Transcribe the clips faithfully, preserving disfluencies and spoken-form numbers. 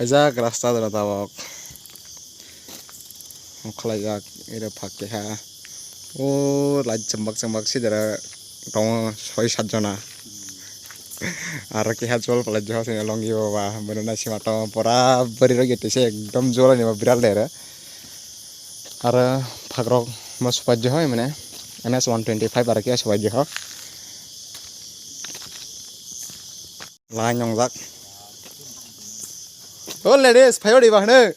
Kaijak rasta dara tabok. Khlaijak ere phak keha. O light chwmbak chwmbak sidera tongo soi sat jona. Aro keha jol palai jok sini longi bo ba. Bono naisima tongo pura bwrwi rok tese ekdom jol ni bo birat lere. Aro phakrok ma supaijak hoi mane N S one twenty five aro khe supaijak ho. Lai nongjak. O ladies, phayo di bahne.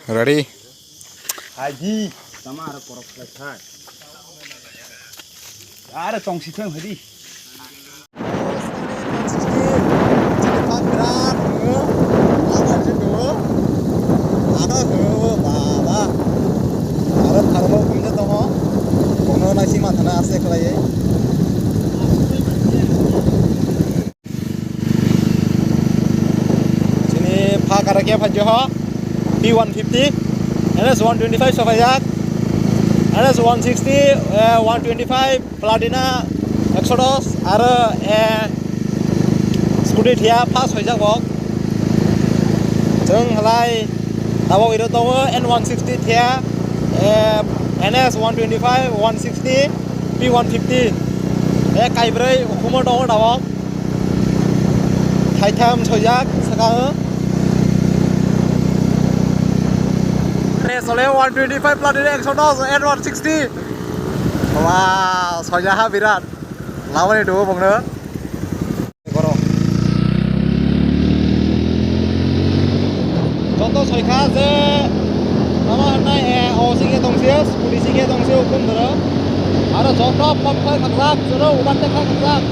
Ready? Aji, tama aro korok khlai thai. Aro tongsi thang hadi. Aro pharma kumja tongo. Bono naisi mathana ase khlaiwi. Chini pha kara khe phaijak ho P one fifty, N S one twenty five sokaijak, N S one sixty, eh, one twenty five, Platina, ekso dos, aro, eh, scooty thia pha soijak bo. Chwng halai tabok iro tongo N one sixty thia, eh, N S one twenty five, one sixty, P one fifty. Eh, kaibroi hukumo tongo tabok. Thaitham soijak swkang. Re sole one twenty five Platina ekso dos N one sixty. Wow, soijaha birat. Labani duo bongno. Joto soikha je tamo hwnai, eh, o sikhe tongse, scooty sikhe tongse, hukum doro. Aro joto pop khai khamjak, joto ubar te khai khamjak.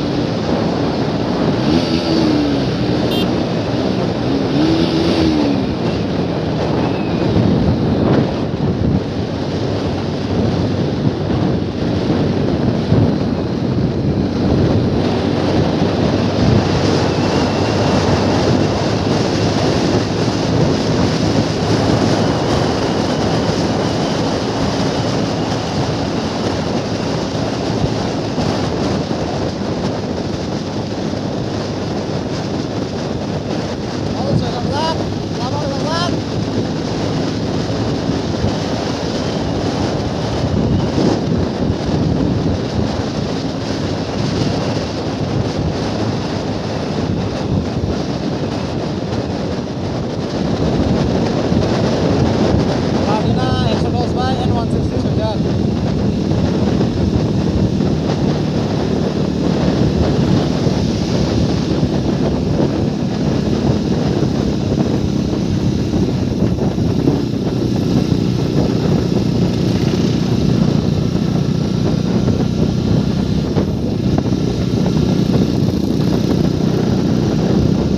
Platina ekso dos bai N one sixty soijak.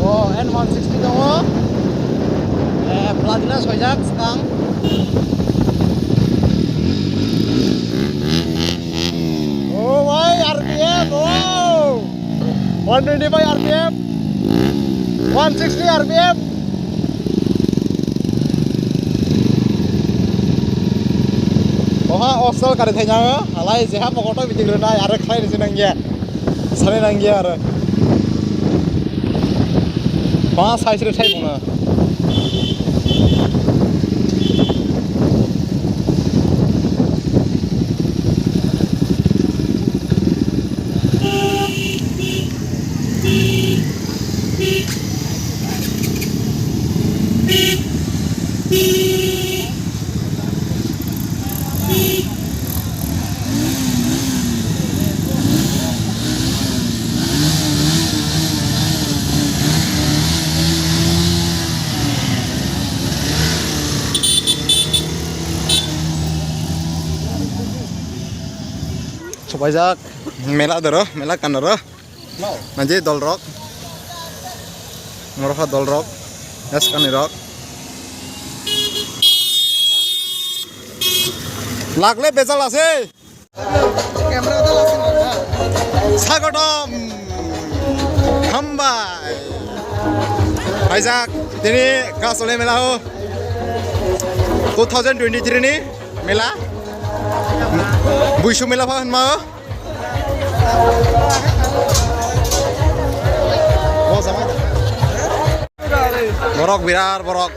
O N one sixty tongo. Eh, Platina soijak swkang. Oh, bhai, R P M, wow! One twenty five R P M, one sixty R P M. Oha, osol kari thainang, halai jeha pokoto bitik rwnai, aro khlai rwsi nangya. Sani nangya aro. Ma sai sri thai buna. Sopaijak mela doro, mela kanaro. Manji dolrok. Morokha dolrok. Eskani rok. Lagle bejal ase. Sagotom. Hambai. Phaijak. Tini Kasole mela o. Two thousand twenty-three ni mela. Buisu mela pha hwnma o. O jama. Borok birat borok.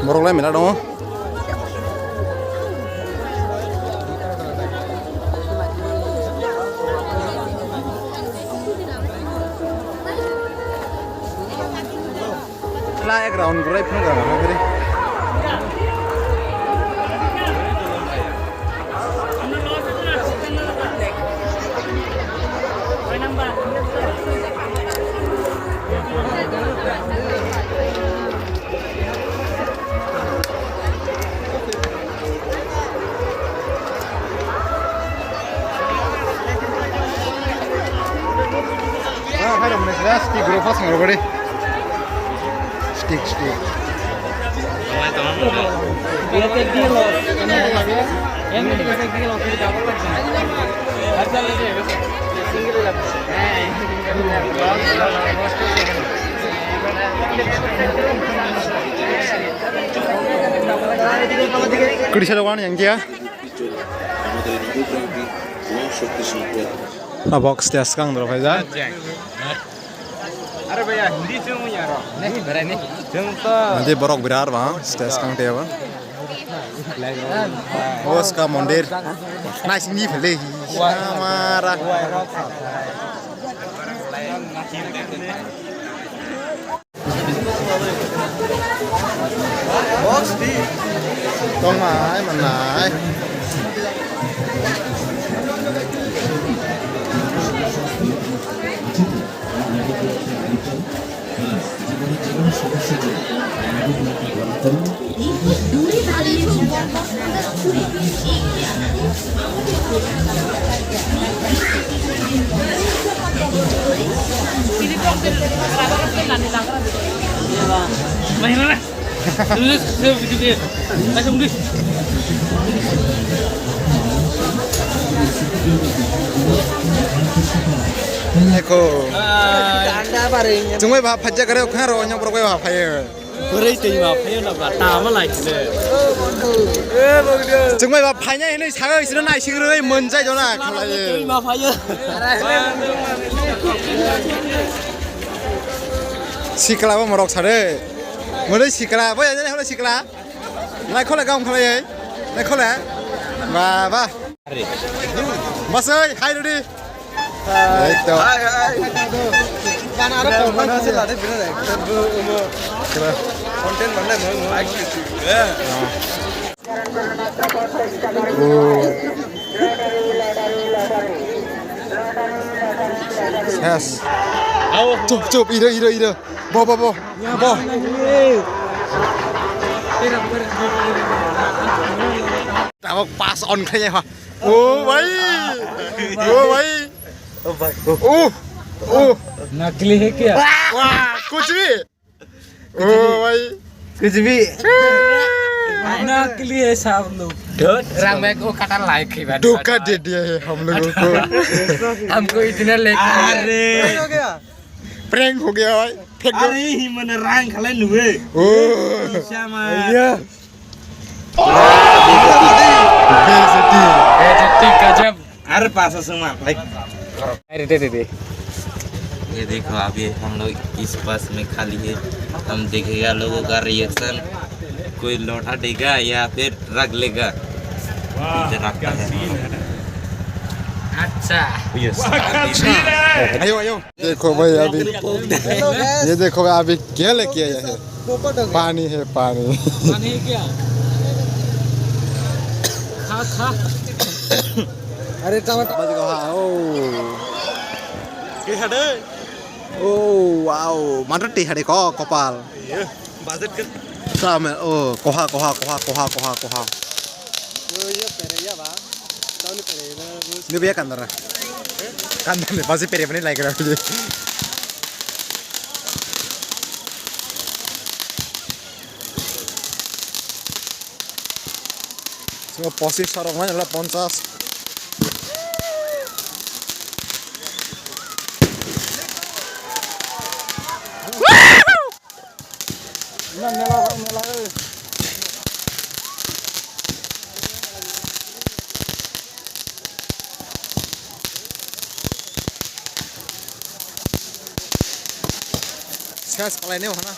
Borok lai mela tongo. La ek round gurui phunuk rang ha guri. Ah, hai rok mwnai sila, stick rok phasang rok bari. Stick, stick. Kwrwi salo wani yang kia. Abok stage kang doro phaijak. Are bhaiya, Hindi chwng ya ro. Nahi, berai nahi. Chwng to. Nanti borok birar ba, stage kang tebo. Oska mondir. Naising ni phele. Mara. Box di. Tongmai manai. Eko. Chwngbai ba phaijak kare kharo onyok borok bai ba phaiyo. Bwrwi twi ba phaiyo na ba ta ma lai chile. Chwngbai ba phaina hinwi sago isino naising rwi monjai jona khalai. Twi ba phaiyo. Sikla bo morok sare. Mori sikla bo ya jani holo sikla. Naikhole gam khalai. Naikhole. Ba ba. Basoi hai rudi. Ekdom. Hai, hai. Gana aro content se lade bina de. Content bana mo mo. Oh. Yes. Chup, chup, iro, iro, iro. Bo, bo, bo. Bo. Tabok pass on khai ha. Oh bhai. Oh bhai. Oh bhai. Oh. Oh. नकली है क्या? Wah, kuch bhi. Oh bhai. Kuch bhi. नकली है सब लोग। Rang mek o kata like khai ba. धोखा दे दिया है हम लोगों को। हमको इतना लेके। अरे। Prank ho gaya bhai. Phek do. अरे ही मैंने rang khalai nube। Oh. Sama. Bejati. Bejati gajab. अरे पासा से मार भाई। अरे दे दे दे। ये देखो, अभी हम लोग इस बस में खाली है, हम देखेगा लोगों का रिएक्शन, कोई लौटा देगा या फिर रख लेगा। इधर रखता है। अच्छा। Yes। Ayo, ayo. देखो भाई अभी, ये देखो भाई अभी क्या लेके आया है? पानी है, पानी। पानी है क्या? खा, खा। अरे टमाटर। बज गया, हाँ, ओ। के हटे? ओ, वाओ, मटर टी हटे को, कपाल। ये, budget कर। सामे, ओ, कोहा, कोहा। यो, यो पेरे, या बा। Nubia kandara. Kandara ni pasi pere pani lai kara. So, posis sarok mai la ponchas. Mela, mela, eh. Sas palai ne hana.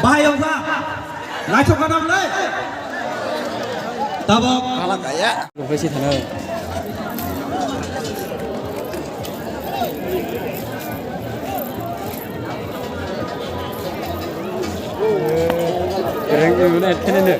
Bahai ongkha, naithok kha na bwlai? Tabok. Kala kaya. Rukbai si thana. Reng ni mane thene ne.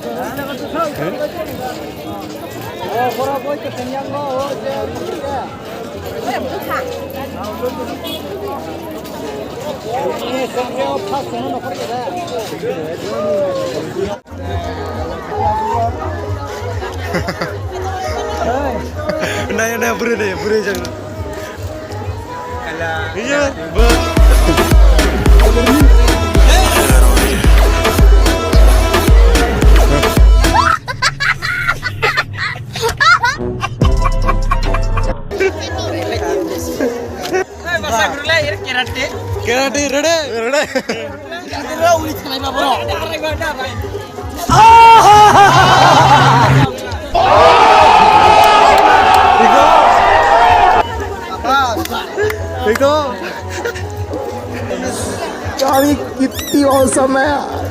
Naya, naya, bure deh, bure jangan. Iya, bang. Karate, ready? Ready. Kami kitti awesome hai.